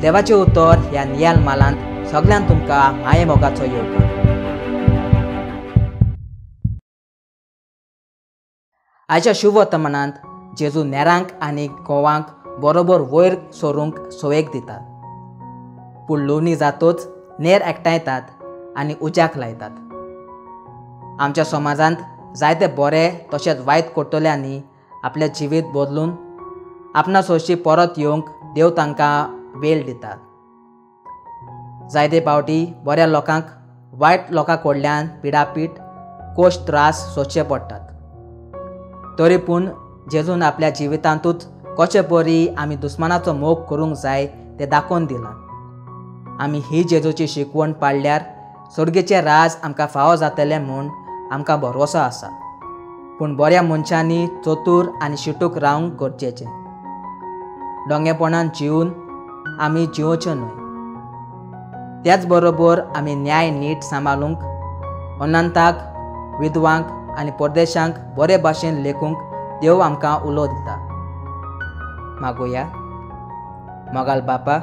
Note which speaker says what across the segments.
Speaker 1: देवाचें उतर ह्या नियाल मालांत सगल्यांक तुमकां मायेमोगाचो येवकार. आयच्या शुभवर्तमानांत जेजू नेरांक आनी गोवांक बरोबर वयर सरूंक सोयेक दितात, पूण लुवणी जातोच नेर एकठांयतात आनी उज्याक लायतात. आमच्या समाजांत जायते बरे तशेंच वायट करतल्यांनी आपलें जिवीत बदलून आपणा सोशी परत येवंक देव तांकां वेळ दिता. जायते पावटी बऱ्या लोकांक वायट लोकां कडल्यान पिडापीट कोश त्रास सोंसचे पडटात. तरी पूण जेजून आपल्या जिवितांतूच कशे परी आमी दुस्मानाचो मोग करूंक जाय तें दाखोवन दिलां. आमी ही जेजूची शिकवण पाळल्यार स्वर्गेचें राज आमकां फावो जातलें म्हूण आमकां भरवसो आसा. पूण बऱ्या मनशांनी चतूर आनी शिटूक रावंक गरजेचें. डोंगेपणान जिवन आमी जिवचें न्हय. त्याच बरोबर आमी न्याय नीट सांबाळूंक, अनंताक, विधवांक आनी परदेशांक बरे भाशेन लेखूंक देव आमकां उलो दिता. मागुया. मोगाल बापा,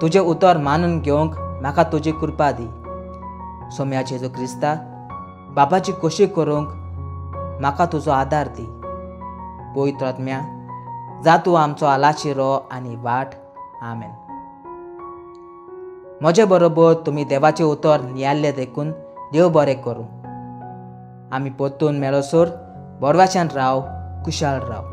Speaker 1: तुजें उतर मानून घेवंक म्हाका तुजी कृपा दी. सोम्या जेजू क्रिस्ता, बापाची खोशी करूंक म्हाका तुजो आदार दी. पवित्र आत्म्या, जा तूं आमचो आलाशिरो आनी वाट. आमेन. म्हजे बरोबर तुमी देवाचें उतर नियाळ्ळें देखून देव बरें करूं. आमी परतून मेळसर बरवाच्यान राव, कुशाल राव.